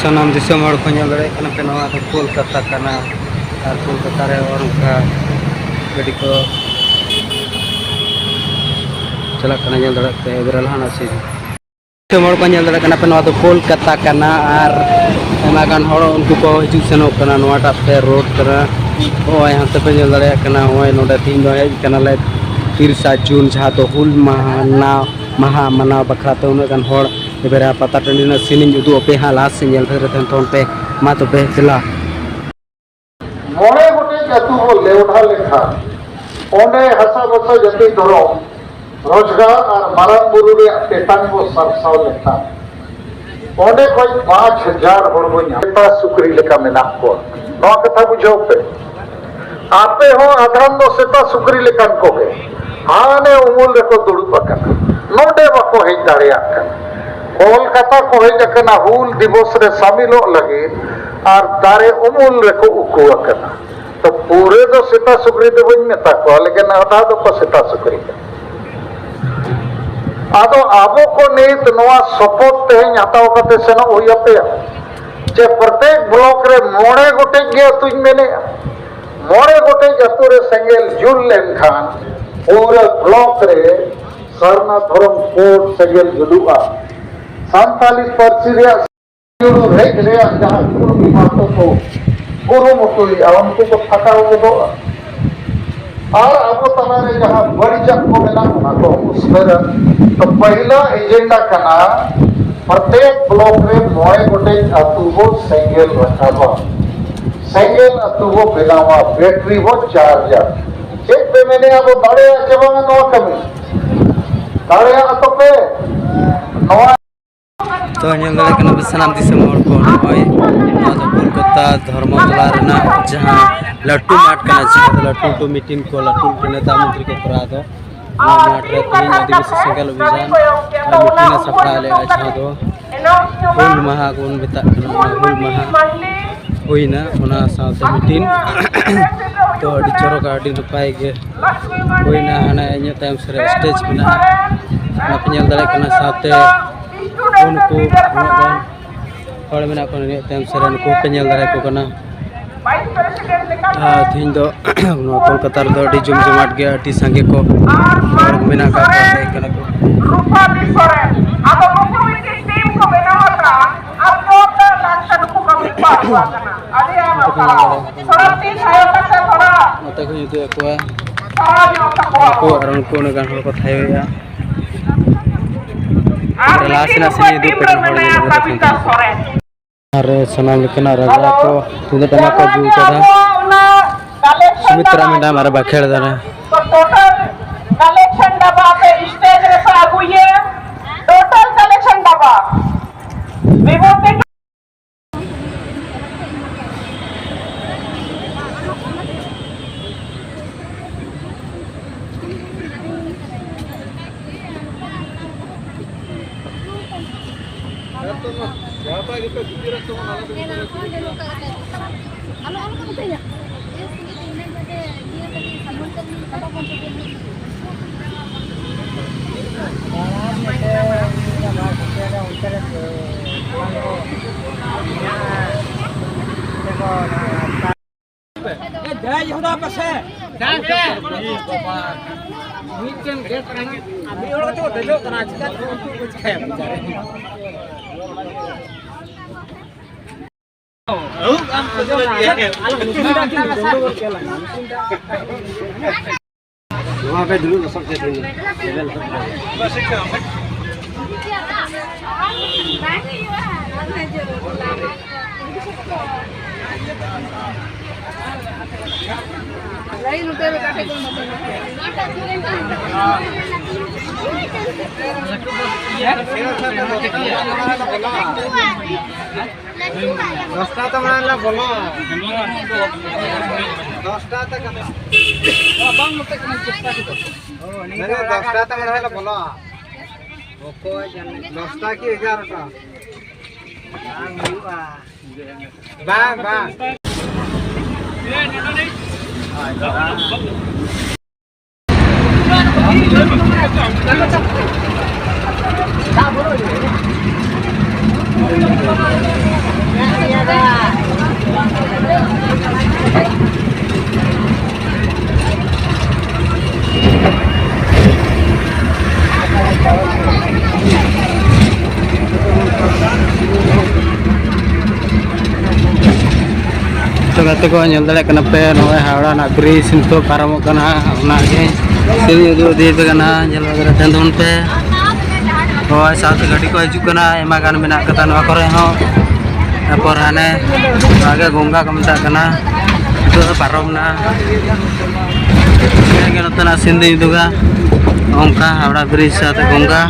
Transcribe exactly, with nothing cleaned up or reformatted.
ᱥᱟᱱᱟᱢ ᱫᱤᱥᱚᱢ ᱦᱚᱲ ᱠᱚ ᱧᱮᱞ ᱫᱟᱲᱮᱭᱟᱜ ᱠᱟᱱᱟ ᱯᱮ, ᱱᱚᱣᱟ ᱫᱚ ᱠᱳᱞᱠᱟᱛᱟ ᱠᱟᱱᱟ᱾ ᱟᱨ ᱠᱳᱞᱠᱟᱛᱟ ᱨᱮ ᱱᱚᱜᱼᱚ ᱱᱚᱝᱠᱟ ᱜᱟᱹᱰᱤ ᱠᱚ ᱪᱟᱞᱟᱜ ᱠᱟᱱᱟ, ᱧᱮᱞ ᱫᱟᱲᱮᱭᱟᱜ ᱯᱮ᱾ ᱮᱵᱟᱨ ᱞᱟᱦᱟᱱᱟᱜ ᱥᱤᱱ ᱫᱤᱥᱚᱢ ᱦᱚᱲ ᱠᱚ ᱧᱮᱞ ᱫᱟᱲᱮᱭᱟᱜ ᱠᱟᱱᱟ ᱯᱮ, ᱱᱚᱣᱟ ᱫᱚ ᱠᱳᱞᱠᱟᱛᱟ ᱠᱟᱱᱟ᱾ ᱟᱨ ᱟᱭᱢᱟ ᱜᱟᱱ ᱦᱚᱲ ᱩᱱᱠᱩ ᱠᱚ ᱦᱤᱡᱩᱜ ᱥᱮᱱᱚᱜ ᱠᱟᱱᱟ, ᱱᱚᱣᱟᱴᱟᱜ ᱛᱮ ᱨᱳᱰ ᱠᱟᱱᱟ᱾ ᱱᱚᱜᱼᱚᱭ ᱦᱟᱱᱛᱮ ᱯᱮ ᱧᱮᱞ ᱫᱟᱲᱮᱭᱟᱜ ᱠᱟᱱᱟ, ᱱᱚᱜᱼᱚᱭ ᱱᱚᱰᱮ ᱛᱮᱦᱮᱧ ᱫᱚ ᱦᱮᱡ ᱠᱟᱱᱟᱞᱮ ᱛᱤᱨᱤᱥᱟ ᱡᱩᱱ, ᱡᱟᱦᱟᱸ ᱫᱚ ᱦᱩᱞ ᱢᱟᱦᱟ ᱱᱟ-, ᱢᱟᱦᱟ ᱢᱟᱱᱟᱣ ᱵᱟᱠᱷᱨᱟ ᱛᱮ ᱩᱱᱟᱹᱜ ᱜᱟᱱ ᱦᱚᱲ᱾ ᱮᱵᱟᱨᱮ ᱯᱟᱛᱟ ᱴᱟᱺᱰᱤ ᱨᱮᱱᱟᱜ ᱥᱤᱱᱤᱧ ᱩᱫᱩᱜ ᱟᱯᱮ ᱦᱟᱸᱜ, ᱞᱟᱦᱟ ᱥᱮᱫ ᱧᱮᱞ ᱯᱮ ᱨᱮ ᱛᱟᱦᱮᱱ ᱛᱟᱵᱚᱱ ᱯᱮ᱾ ᱢᱟ ᱛᱚᱵᱮ ᱫᱮᱞᱟ᱾ ᱢᱚᱬᱮ ᱜᱚᱴᱮᱡ ᱟᱹᱛᱩ ᱵᱚ ᱞᱮᱣᱰᱷᱟ ᱞᱮᱠᱷᱟᱱ, ᱚᱸᱰᱮ ᱦᱟᱥᱟ ᱵᱷᱟᱥᱟ, ᱡᱟᱹᱛᱤ, ᱫᱷᱚᱨᱚᱢ, ᱨᱳᱡᱽᱜᱟᱨ ᱟᱨ ᱢᱟᱨᱟᱝ ᱵᱩᱨᱩ ᱨᱮᱭᱟᱜ ᱛᱮᱛᱟᱝ ᱵᱚ ᱥᱟᱨᱥᱟᱣ ᱞᱮᱠᱷᱟᱱ, ᱚᱸᱰᱮ ᱠᱷᱚᱱ ᱯᱟᱸᱪ ᱦᱟᱡᱟᱨ ᱦᱚᱲ ᱵᱚ ᱧᱟᱢ᱾ ᱥᱮᱛᱟ ᱥᱩᱠᱨᱤ ᱞᱮᱠᱟ ᱢᱮᱱᱟᱜ ᱠᱚᱣᱟ᱾ ᱱᱚᱣᱟ ᱠᱟᱛᱷᱟ ᱵᱩᱡᱷᱟᱹᱣ ᱯᱮ᱾ ᱟᱯᱮ ᱦᱚᱸ ᱟᱫᱷᱟᱱ ᱫᱚ ᱥᱮᱛᱟ ᱥᱩᱠᱨᱤ ᱞᱮᱠᱟᱱ ᱠᱚᱜᱮ᱾ ᱦᱟᱱᱮ ᱩᱢᱩᱞ ᱨᱮᱠᱚ ᱫᱩᱲᱩᱵ ᱟᱠᱟᱱᱟ, ᱱᱚᱰᱮ ᱵᱟᱠᱚ ᱦᱮᱡ ᱫᱟᱲᱮᱭᱟᱜ ᱠᱟᱱᱟ᱾ ᱠᱚᱞᱠᱟᱛᱟ ᱠᱚ ᱦᱮᱡ ᱟᱠᱟᱱᱟ, ᱦᱩᱞ ᱫᱤᱵᱚᱥ ᱨᱮ ᱥᱟᱢᱤᱞᱚᱜ ᱞᱟᱹᱜᱤᱫ, ᱟᱨ ᱫᱟᱨᱮ ᱩᱢᱩᱞ ᱨᱮᱠᱚ ᱩᱠᱩ ᱟᱠᱟᱱᱟ᱾ ᱛᱚ ᱯᱩᱨᱟᱹ ᱫᱚ ᱥᱮᱛᱟ ᱥᱩᱠᱨᱤ ᱫᱚ ᱵᱟᱹᱧ ᱢᱮᱛᱟ ᱠᱚᱣᱟ, ᱞᱮᱠᱤᱱ ᱟᱫᱷᱟ ᱫᱚᱠᱚ ᱥᱮᱛᱟ ᱥᱩᱠᱨᱤ ᱠᱟᱱᱟ᱾ ᱟᱫᱚ ᱟᱵᱚ ᱠᱚ ᱱᱤᱛ ᱱᱚᱣᱟ ᱥᱚᱯᱚᱛ ᱛᱮᱦᱮᱧ ᱦᱟᱛᱟᱣ ᱠᱟᱛᱮ ᱥᱮᱱᱚᱜ ᱦᱩᱭ ᱟᱯᱮᱭᱟ, ᱡᱮ ᱯᱨᱚᱛᱮᱠ ᱵᱞᱚᱠ ᱨᱮ ᱢᱚᱬᱮ ᱜᱚᱴᱮᱡ ᱜᱮ ᱟᱹᱛᱩᱧ ᱢᱮᱱᱮᱜᱼᱟ, ᱢᱚᱬᱮ ᱜᱚᱴᱮᱡ ᱟᱹᱛᱩ ᱨᱮ ᱥᱮᱸᱜᱮᱞ ᱡᱩᱞ ᱞᱮᱱᱠᱷᱟᱱ ᱯᱩᱨᱟᱹ ᱵᱞᱚᱠ ᱨᱮ ᱥᱟᱨᱱᱟ ᱫᱷᱚᱨᱚᱢ ᱠᱳᱰ ᱥᱮᱸᱜᱮᱞ ᱡᱩᱞᱩᱜᱼᱟ᱾ ᱥᱟᱱᱛᱟᱞᱤ ᱯᱟᱹᱨᱥᱤ ᱨᱮᱭᱟᱜ ᱨᱮᱡ ᱨᱮᱭᱟᱜ ᱡᱟᱦᱟᱸ ᱠᱩᱨᱩᱢᱩᱴᱩ ᱠᱚ ᱠᱩᱨᱩᱢᱩᱴᱩᱭᱮᱫᱼᱟ, ᱩᱱᱠᱩ ᱠᱚ ᱛᱷᱟᱠᱟᱣ ᱜᱚᱫᱚᱜᱼᱟ᱾ ᱟᱨ ᱟᱵᱚ ᱛᱟᱞᱟᱨᱮ ᱡᱟᱦᱟᱸ ᱵᱟᱹᱲᱤᱡᱟᱜ ᱠᱚ ᱢᱮᱱᱟᱜ, ᱚᱱᱟ ᱠᱚ ᱩᱥᱠᱟᱹᱨᱟ᱾ ᱛᱚ ᱯᱟᱹᱦᱤᱞᱟ ᱮᱡᱮᱱᱰᱟ ᱠᱟᱱᱟ, ᱯᱨᱚᱛᱮᱠ ᱵᱞᱚᱠ ᱨᱮ ᱢᱚᱬᱮ ᱜᱚᱴᱮᱡ ᱟᱹᱛᱩ ᱵᱚ ᱥᱮᱸᱜᱮᱞ ᱨᱟᱠᱟᱵᱟ, ᱥᱮᱸᱜᱮᱞ ᱟᱹᱛᱩ ᱵᱚ ᱵᱮᱱᱟᱣᱟ, ᱵᱮᱴᱨᱤ ᱵᱚ ᱪᱟᱨᱡᱟ᱾ ᱪᱮᱫ ᱯᱮ ᱢᱮᱱᱮᱜᱼᱟ, ᱵᱚ ᱫᱟᱲᱮᱭᱟᱜᱼᱟ ᱪᱮ ᱵᱟᱝᱟ ᱱᱚᱣᱟ ᱠᱟᱹᱢᱤ? ᱫᱟᱲᱮᱭᱟᱜᱼᱟ ᱛᱚ ᱯᱮ? ᱱᱚᱣᱟ ᱛᱚ ᱧᱮᱞ ᱫᱟᱲᱮᱭᱟᱜ ᱠᱟᱱᱟ ᱯᱮ ᱥᱟᱱᱟᱢ ᱫᱤᱥᱚᱢ ᱦᱚᱲ ᱠᱚ, ᱱᱚᱜᱼᱚᱭ ᱱᱚᱣᱟ ᱫᱚ ᱠᱳᱞᱠᱟᱛᱟ ᱫᱷᱚᱨᱢᱚᱛᱚᱞᱟ ᱨᱮᱱᱟᱜ ᱡᱟᱦᱟᱸ ᱞᱟᱹᱴᱩ ᱢᱟᱴᱷ ᱠᱟᱱᱟ, ᱡᱟᱦᱟᱸ ᱫᱚ ᱞᱟᱹᱴᱩ ᱞᱟᱹᱴᱩ ᱢᱤᱴᱤᱝ ᱠᱚ, ᱞᱟᱹᱴᱩ ᱞᱟᱹᱴᱩ ᱱᱮᱛᱟ ᱢᱚᱱᱛᱨᱤ ᱠᱚ ᱠᱚᱨᱟᱣ ᱫᱚ, ᱚᱱᱟ ᱢᱟᱴᱷ ᱨᱮ ᱛᱮᱦᱮᱧ ᱟᱹᱫᱤᱵᱟᱹᱥᱤ ᱥᱮᱸᱜᱮᱞ ᱚᱵᱷᱤᱡᱟᱱ ᱟᱨ ᱢᱤᱴᱤᱝ ᱮ ᱥᱟᱯᱲᱟᱣ ᱞᱮᱫᱼᱟ, ᱡᱟᱦᱟᱸ ᱫᱚ ᱦᱩᱞ ᱢᱟᱦᱟ ᱵᱚᱱ ᱢᱮᱛᱟᱜ ᱠᱟᱱᱟ, ᱚᱱᱟ ᱦᱩᱞ ᱢᱟᱦᱟ ᱦᱩᱭᱱᱟ, ᱚᱱᱟ ᱥᱟᱶᱛᱮ ᱢᱤᱴᱤᱝ᱾ ᱛᱚ ᱟᱹᱰᱤ ᱪᱚᱨᱚᱠ, ᱟᱹᱰᱤ ᱱᱟᱯᱟᱭ ᱜᱮ ᱦᱩᱭᱱᱟ᱾ ᱦᱟᱱᱮ ᱤᱧᱟᱹᱜ ᱛᱟᱭᱚᱢ ᱥᱮᱫ ᱨᱮ ᱥᱴᱮᱡᱽ ᱢᱮᱱᱟᱜᱼᱟ, ᱚᱱᱟ ᱯᱮ ᱧᱮᱞ ᱫᱟᱲᱮᱭᱟᱜ ᱠᱟᱱᱟ᱾ ᱥᱟᱶᱛᱮ ᱩᱱᱠᱩ ᱩᱱᱟᱹᱜ ᱜᱟᱱ ᱦᱚᱲ ᱢᱮᱱᱟᱜ ᱠᱚᱣᱟ ᱱᱤᱭᱟᱹ ᱛᱟᱭᱚᱢ ᱥᱮᱫ ᱨᱮ, ᱱᱩᱠᱩ ᱯᱮ ᱧᱮᱞ ᱫᱟᱲᱮᱭᱟᱠᱚ ᱠᱟᱱᱟ᱾ ᱟᱨ ᱛᱮᱦᱮᱧ ᱫᱚ ᱱᱚᱣᱟ ᱠᱳᱞᱠᱟᱛᱟ ᱨᱮᱫᱚ ᱟᱹᱰᱤ ᱡᱚᱢ ᱡᱚᱢᱟᱴ ᱜᱮᱭᱟ, ᱟᱹᱰᱤ ᱥᱟᱸᱜᱮ ᱠᱚ ᱦᱚᱲ ᱢᱮᱱᱟᱜ ᱟᱠᱟᱫ ᱠᱚᱣᱟ, ᱦᱮᱡ ᱠᱟᱱᱟ ᱠᱚ᱾ ᱨᱩᱯᱟᱞᱤ ᱥᱚᱨᱮᱱ, ᱟᱫᱚ ᱱᱩᱠᱩ ᱢᱤᱫᱴᱤᱡ ᱴᱤᱢ ᱠᱚ ᱵᱮᱱᱟᱣ ᱟᱠᱟᱫᱼᱟ, ᱟᱨ ᱡᱳᱨᱫᱟᱨ ᱰᱟᱱᱥ ᱱᱩᱠᱩ ᱠᱚ ᱢᱤᱫ ᱯᱟᱲ ᱟᱠᱚ ᱠᱟᱱᱟ᱾ ᱟᱹᱰᱤ ᱟᱭᱢᱟ ᱥᱟᱨᱦᱟᱣ᱾ ᱛᱷᱚᱲᱟ ᱛᱤ ᱛᱷᱟᱭᱚ ᱠᱟᱛᱮ ᱛᱷᱚᱲᱟ ᱱᱚᱛᱮ ᱠᱷᱚᱱ ᱤᱧ ᱩᱫᱩᱜ ᱟᱠᱚᱣᱟ᱾ ᱥᱟᱨᱦᱟᱣ ᱧᱚᱜ ᱛᱟᱠᱚᱣᱟ᱾ ᱩᱱᱠᱩ ᱟᱨ ᱩᱱᱠᱩ ᱩᱱᱟᱹᱜ ᱜᱟᱱ ᱦᱚᱲ ᱠᱚ ᱛᱷᱟᱭᱚᱭᱮᱫᱼᱟ᱾ ᱟᱨ ᱞᱟᱦᱟ ᱢᱤᱫᱴᱤᱡ ᱥᱮᱱᱟᱜ ᱱᱩᱠᱩ ᱥᱤᱱ ᱤᱧ ᱩᱫᱩᱜ ᱴᱤᱢ ᱯᱮ ᱨᱮ ᱠᱟᱱᱟ, ᱦᱚᱲ ᱢᱮᱱᱟᱭᱟ ᱧᱮᱞ ᱠᱚ ᱛᱟᱦᱮᱱ ᱥᱟᱵᱤᱛᱟ ᱠᱟᱱᱟ᱾ ᱥᱚᱨᱮᱱ᱾ ᱟᱨ ᱥᱟᱱᱟᱢ ᱞᱮᱠᱟᱱᱟᱜ ᱨᱟᱜᱽᱲᱟ ᱠᱚ, ᱛᱩᱢᱫᱟᱜ ᱴᱟᱢᱟᱠ ᱠᱚ ᱟᱹᱜᱩ ᱟᱠᱟᱫᱟ᱾ ᱥᱩᱢᱤᱛᱨᱟ ᱢᱮᱰᱟᱢ ᱟᱨ ᱵᱟᱠᱷᱮᱲ ᱫᱟᱨᱟ᱾ ᱴᱳᱴᱟᱞ ᱠᱟᱞᱮᱠᱥᱚᱱ ᱰᱟᱵᱟ ᱟᱯᱮ ᱥᱴᱮᱡ ᱨᱮᱯᱮ ᱟᱹᱜᱩᱭᱟ᱾ Total collection ᱰᱟᱵᱟ᱾ ᱵᱤᱵᱷᱩᱛᱤ ᱫᱮᱡ ᱦᱚᱫᱟ ᱯᱮᱥᱮ᱾ ᱢᱤᱫᱴᱮᱱ ᱜᱮᱴ ᱠᱟᱱᱟ, ᱢᱤᱫ ᱦᱚᱲ ᱫᱚ ᱫᱮᱡᱚᱜ ᱠᱟᱱᱟ, ᱪᱤᱠᱟᱹᱛᱮ ᱩᱱᱠᱩ ᱠᱚ ᱪᱤᱠᱟᱹᱭᱟ ᱵᱮᱪᱟᱨᱟ? ᱱᱚᱣᱟ ᱯᱮ ᱫᱩᱲᱩᱵ ᱞᱚᱥᱚᱫ ᱥᱮᱫ ᱨᱮ ᱞᱮᱵᱮᱞ ᱥᱮᱫ ᱨᱮ᱾ ᱫᱚᱥᱴᱟ ᱛᱮ ᱢᱟᱲᱟᱝ ᱞᱮ ᱵᱚᱞᱚᱜᱼᱟ᱾ ᱫᱚᱥᱴᱟ ᱛᱮ ᱠᱟᱛᱷᱟ᱾ ᱵᱟᱝ ᱱᱚᱛᱮ ᱠᱟᱱᱟ, ᱪᱮᱥᱴᱟ ᱠᱮᱫᱟ᱾ ᱢᱮᱱᱫᱟᱹᱧ ᱫᱚᱥᱴᱟ ᱛᱮ ᱢᱟᱲᱟᱝ ᱞᱮ ᱵᱚᱞᱚᱜᱼᱟ᱾ ᱚᱠᱚᱭ ᱡᱟᱱᱮ? ᱫᱚᱥᱴᱟ ᱠᱤ ᱮᱜᱟᱨᱚᱴᱟ? ᱵᱟᱝ ᱦᱩᱭᱩᱜᱼᱟ᱾ ᱵᱟᱝ, ᱵᱟᱝ᱾ ᱛᱚ ᱜᱟᱛᱮ ᱠᱚ, ᱧᱮᱞ ᱫᱟᱲᱮᱭᱟᱜ ᱠᱟᱱᱟ ᱯᱮ, ᱱᱚᱜᱼᱚᱭ ᱦᱟᱣᱲᱟ ᱨᱮᱱᱟᱜ ᱵᱨᱤᱡᱽ ᱱᱤᱛᱚᱜ ᱯᱟᱨᱚᱢᱚᱜ ᱠᱟᱱᱟ, ᱚᱱᱟᱜᱮ ᱥᱮᱨᱮᱧ ᱩᱫᱩᱜ ᱤᱫᱤᱭᱟᱯᱮ ᱠᱟᱱᱟ, ᱧᱮᱞ ᱵᱟᱲᱟ ᱠᱟᱛᱮ ᱛᱟᱵᱚᱱ ᱯᱮ᱾ ᱱᱚᱜᱼᱚᱭ ᱥᱟᱶᱛᱮ ᱜᱟᱹᱰᱤ ᱠᱚ ᱦᱤᱡᱩᱜ ᱠᱟᱱᱟ, ᱟᱭᱢᱟ ᱜᱟᱱ ᱢᱮᱱᱟᱜ ᱠᱟᱫᱟ ᱱᱚᱣᱟ ᱠᱚᱨᱮ ᱦᱚᱸ᱾ ᱛᱟᱨᱯᱚᱨ ᱦᱟᱱᱮ ᱱᱚᱣᱟ ᱜᱮ ᱜᱚᱝᱜᱟ ᱠᱚ ᱢᱮᱛᱟᱜ ᱠᱟᱱᱟ, ᱱᱤᱛᱚᱜ ᱫᱚ ᱯᱟᱨᱚᱢ ᱱᱟ᱾ ᱱᱤᱭᱟᱹ ᱜᱮ ᱱᱚᱛᱮᱱᱟᱜ ᱥᱤᱱ ᱫᱚᱧ ᱩᱫᱩᱜᱟ, ᱱᱚᱝᱠᱟ ᱦᱟᱣᱲᱟ ᱵᱨᱤᱡᱽ ᱥᱟᱶᱛᱮ ᱜᱚᱝᱜᱟ᱾